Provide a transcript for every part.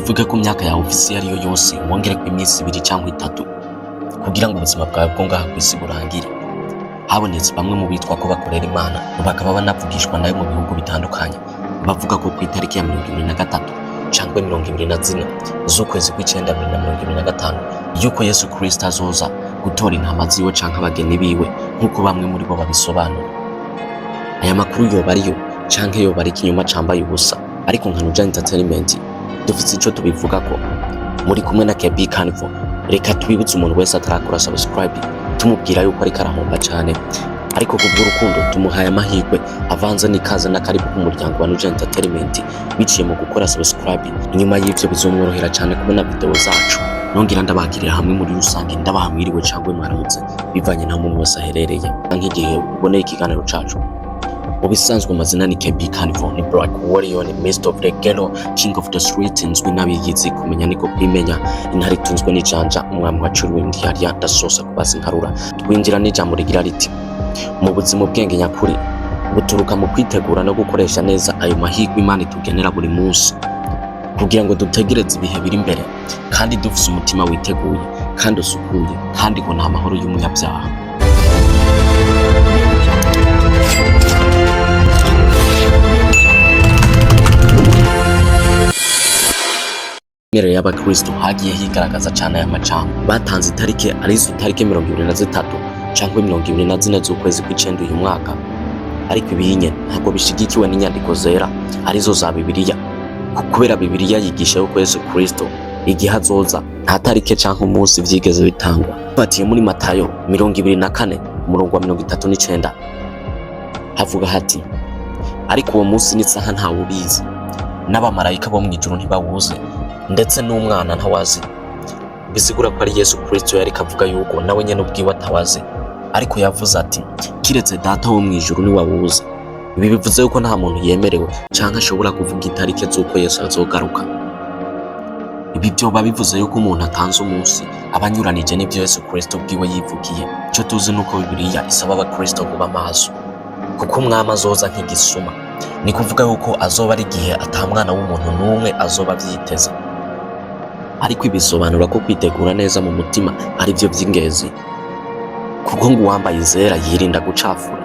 Tuvuge ko imyaka yawe ufise iyo ariyo yose, wongereko iminsi 2 cyangwa 3 kugira ngo ubuzima bwawe bwo ngaha kw'isi burangire. Habonetse bamwe mu bitwa ko bakorera Imana, bakaba banavugishwa nayo mu bihugu bitandukanye, bavuga ko ku itariki ya 23 cyangwa 24 z'ukwezi kw'icenda 2025 yuko Yesu Kristo azoza gutora intama ziwe canke abageni biwe, nk'uko bamwe muri bo babisobanura. Aya makuru yoba ariyo canke yoba ari ikinyoma cambaye ubusa, ariko nka Nuja Entertainment dufise ico tubivugako. Muri kumwe na KB Carnival. Reka twibutse umuntu wese atarakora subscribe, tumubwira yuko ariko arahomba cane, ariko kubw'urukundo tumuhaye amahirwe avanze n'ikaze n'akaribu k'umuryango wa Nuja Entertainment biciye mu gukora subscribe. Inyuma y'ivyo bizomworohera cane kubona video zacu. Nongera ndabakirira hamwe muri rusange, ndabaha mwiriwe cangwe mwaramutse, bivanye n'aho umuntu wese aherereye nk'igihe uboneye ikiganiro cacu. Mu bisanzwe amazina ni KB Carnival, ni Black Warrior, ni Mr of the Ghetto, King of the Street, nzwi n'abiyizi, kumenya niko kwimenya, intare itunzwe n'ijanja, umwami wacuriwe ndiyarya ndasosa kubaza inkarura. Twinjira n'ijambo rigira riti: mu buzima ubwenge nyakuri buturuka mu kwitegura no gukoresha neza ayo mahirwe Imana itugenera buri munsi, kugira ngo dutegereze ibihe biri imbere kandi dufise umutima witeguye kandi usukuye, kandi ngo nta mahoro y'umunyabyaha. Imyemerere y'abakristo hagiye higaragaza cyane aya majambo. Batanze itariki, arizo tariki 23 cyangwa 24 z'ukwezi kw'icenda uyu mwaka, ariko ibinye ntabwo bishigikiwe n'inyandiko zera arizo za Bibiliya, kubera Bibiliya yigisha yuko Yesu Kristo igihe azoza nta tarike canke umunsi vyigeze bitangwa. Batiye muri Matayo 24 umurongo wa 39 havuga hati: ariko uwo munsi n'isaha ntawubizi, n'abamarayika bo mw'ijuru ntibawuzi, ndetse n'umwana ntawazi. Bisigura ko ari Yesu Kristo yariko avuga yuko nawe nyene ubwiwe atawazi, ariko yavuze ati kiretse Data wo mw'ijuru ni wawuzi. Ibi bivuze yuko nta muntu yemerewe canke ashobora kuvuga itarike z'uko Yesu azogaruka. Ibi vyoba bivuze yuko umuntu atanze umunsi aba anyuranije n'ivyo Yesu Kristo ubwiwe yivugiye. Ico tuzi nuko Bibiliya isaba abakristo kuba maso, kuko umwami azoza nk'igisuma. Ni kuvuga yuko azoba ari igihe ata mwana w'umuntu n'umwe azoba avyiteze. Ariko ibisobanura ko kwitegura neza mu mutima ari byo vy'ingenzi, kuko ngo uwambaye izera yirinda gucafura.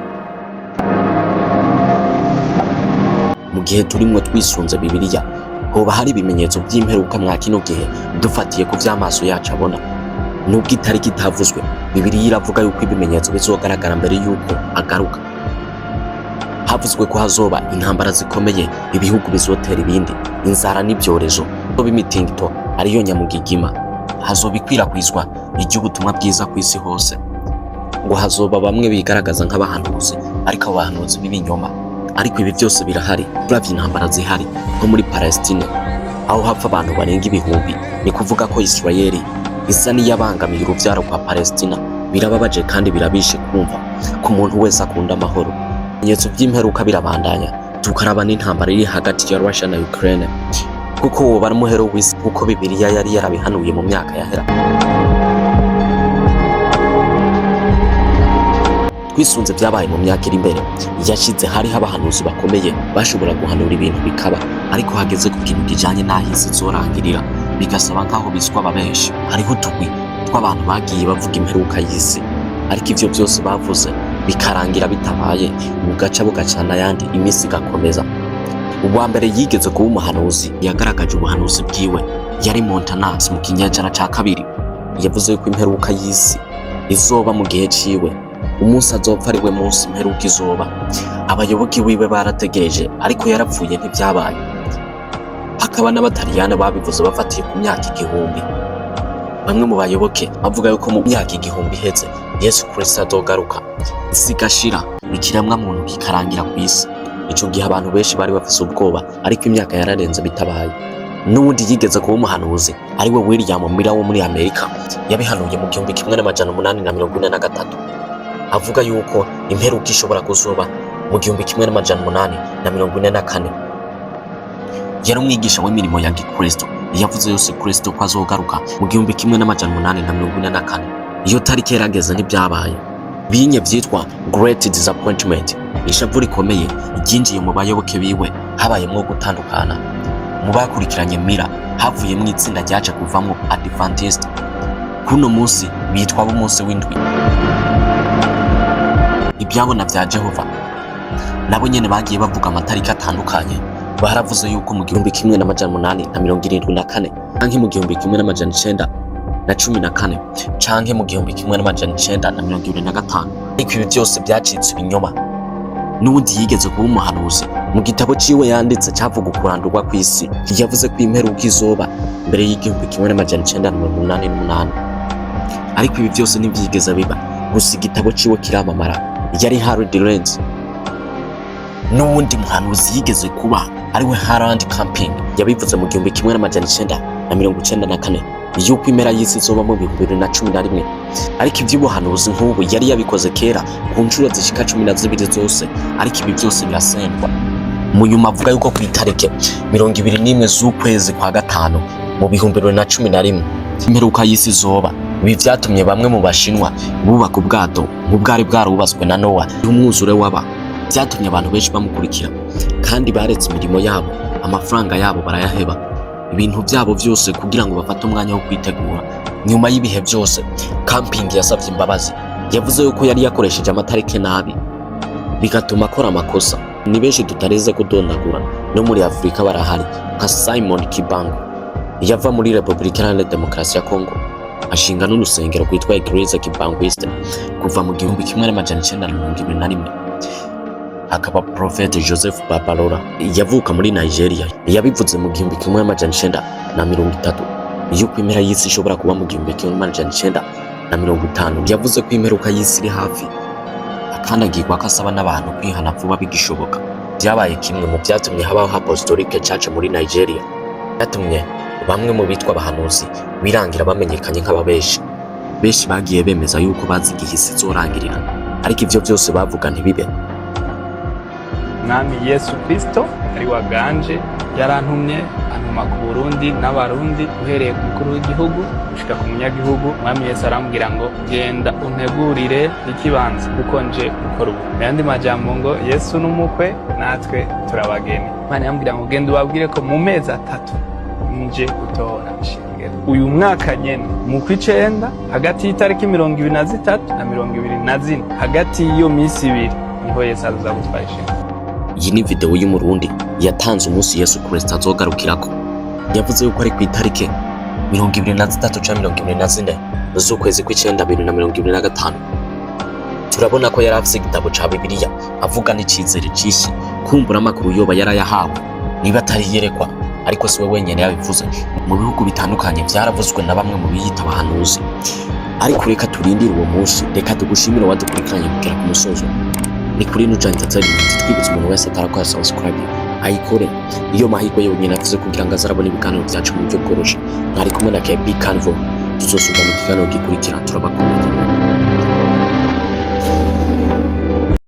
Mu gihe turimwo twisunze Bibiliya, hoba hari ibimenyetso by'imperuka mwa kino gihe dufatiye ku vy'amaso yacu abona. Nubwo itariki itavuzwe, Bibiliya iravuga yuko ibimenyetso bizogaragara mbere yuko agaruka. Havuzwe ko hazoba intambara zikomeye, ibihugu bizotera ibindi, inzara n'ibyorezo, b'imitingito ariyo nyamugigima, hazoba ikwirakwizwa iry'ubutumwa bwiza ku isi hose. Ngo hazoba bamwe bigaragaza nk'abahanuzi, ariko abo bahanuzi b'ibinyoma. Ariko ibi byose birahari. Turavye intambara zihari nko muri Palestine, aho hapfa abantu barenga ibihumbi, ni kuvuga ko Israeli isa n'iyabangamiye uruvyaro rwa Palestina. Birababaje kandi birabishe kumva ko umuntu wese akunda amahoro. Ibimenyetso by'imperuka birabandanya, tukaraba n'intambara iri hagati ya Russia na Ukraine, kuko woba ari umuhero w'isi kuko Bibiliya yari yarabihanuye mu myaka yahera. Twisunze byabaye mu myaka iri imbere yashize, hariho abahanuzi bakomeye bashobora guhanura ibintu bikaba, ariko hageze ku kintu kijanye n'aho isi izorangirira bigasaba nk'aho biswa ababenshi. Hariho utugwi tw'abantu bagiye bavuga imperuka y'isi, ariko ivyo byose bavuze bikarangira bitabaye, bugaca bugacana ayandi, iminsi igakomeza. Uwa mbere yigeze kuba umuhanuzi yagaragaje ubuhanuzi bwiwe yari Montanus mu kinyejana ca kabiri. Yavuze ko imperuka y'isi izoba mu gihe ciwe, umunsi azopfa ari we munsi imperuka izoba. Abayoboke wiwe barategereje, ariko yarapfuye ntibyabaye. Hakaba n'abataliyani babivuze bafatiye ku myaka 1000. Bamwe mu bayoboke bavuga yuko mu myaka 1000 iheze Yesu Kristo azogaruka, isi igashira, ikiremwa muntu kikarangira ku isi. Ico gihe abantu benshi bari bafise ubwoba, ariko imyaka yararenze bitabaye. N'uwundi yigeze kuba umuhanuzi ariwe William Miller wo muri Amerika, yabihanuye mu 1843, avuga yuko imperuka ishobora kuzoba mu 1844. Yari umwigisha w'imirimo ya Gikristo. Yavuze Yesu Kristo ko azogaruka mu 1844. Iyo tariki yarageze ntibyabaye. Binye vyitwa Great Disappointment, ishavu rikomeye ryinjiye mu bayoboke biwe, habayemwo gutandukana. Mu bakurikiranye Miller Havuyemo itsinda ryaje kuvamo Adventist, kuno munsi bitwa b'umunsi w'indwi. Ibyabona vya Jehova nabo nyene bagiye bavuga amatariki atandukanye. Baravuze yuko mu 1874 canke mu 1914 canke mu 1925, ariko ibi byose byacitse ibinyoma. N'ubundi yigeze kuba umuhanuzi, mu gitabo ciwe yanditse cavuga ukurandurwa kw'isi, yavuze ko imperuka izoba mbere y'1988, ariko ibi byose ntivyigeze biba. Gusa igitabo ciwe kiramamara. Yari Harold Lenz. N'uwundi muhanuzi yigeze kuba, ariwe Harold Camping, yabivuze mu 1994 yuko impera y'isi izoba mu 2011, ariko iby'ubuhanuzi nk'ubu yari yabikoze kera ku nshuro zishika 12 zose, ariko ibi byose birasendwa. Mu nyuma avuga yuko ku itariki 21 z'ukwezi kwa gatanu mu 2011 imperuka y'isi izoba. Ibi vyatumye bamwe mu Bashinwa bubaka ubwato nk'ubwari bwarubatswe na Nowa umwuzure waba. Byatumye abantu benshi bamukurikira, kandi baretse imirimo yabo, amafaranga yabo barayaheba, ibintu byabo byose kugira ngo bafate umwanya wo kwitegura. Nyuma y'ibihe byose, Camping yasabye imbabazi. Yavuze yuko yari yakoresheje amatariki nabi, bigatuma akora amakosa. Ni benshi tutareze kudondagura. No muri Afurika barahari, nka Simon Kimbangu yava muri Repubulika Iharanira Demokarasi ya Kongo, ashinga n'urusengero rwitwa Eglise Kimbanguiste kuva mu 1921. Hakaba Prophet Joseph Babalola yavuka muri Nigeria, yabivuze mu 1930 yuko impera y'isi ishobora kuba mu 1950. Yavuze ko imperuka y'isi iri hafi, akanagirwa ko asaba n'abantu kwihana vuba bigishoboka. Byabaye kimwe mu byatumye habaho Apostolic Church muri Nigeria. Byatumye bamwe mu bitwa abahanuzi birangira bamenyekanye nk'ababeshi. Benshi bagiye bemeza yuko bazi igihe isi izorangirira, ariko ivyo byose bavuga ntibibe. Mwami Yesu Kristo ari waganje yarantumye, antuma ku Burundi n'Abarundi, uhereye ku mukuru w'igihugu gushika ku munyagihugu. Mwami Yesu arambwira ngo: "Genda untegurire ikibanza, kuko nje gukora ubu." Mu yandi majambo ngo Yesu n'umukwe, natwe turabageni. Imana yambwira ngo: "Genda ubabwire ko mu mezi 3 nje gutora ishengero." Uyu mwaka nyene mu kw'icenda, hagati y'itariki 23 na 24, hagati y'iyo minsi 2 niho Yesu aza gutwara ishengero. Iyi ni video y'Umurundi yatanze umunsi Yesu Kristo azogarukirako. Yavuze yuko ari ku itariki 23 canke 24 z'ukwezi kw'icenda 2025. Turabona ko yari afise igitabo ca Bibiliya, avuga n'icizere cinshi. Kumbura amakuru yoba yarayahawe, niba atari yerekwa, ariko si we wenyene yabivuze. Mu bihugu bitandukanye vyaravuzwe na bamwe mu biyita abahanuzi, ariko reka turindire uwo munsi. Reka tugushimire wadukurikiranye kugera ku musozo. Ni kuri Nuja Entertainment. Twibutsa umuntu wese atarakora subscribe ayikore, iyo mahirwe yonyine avuze kugira ngo azarabone ibiganiro byacu mu buryo bworoshe. Mwari kumwe na KB Canvo. Tuzosubira mu kiganiro gikurikira. Turabakunda cyane.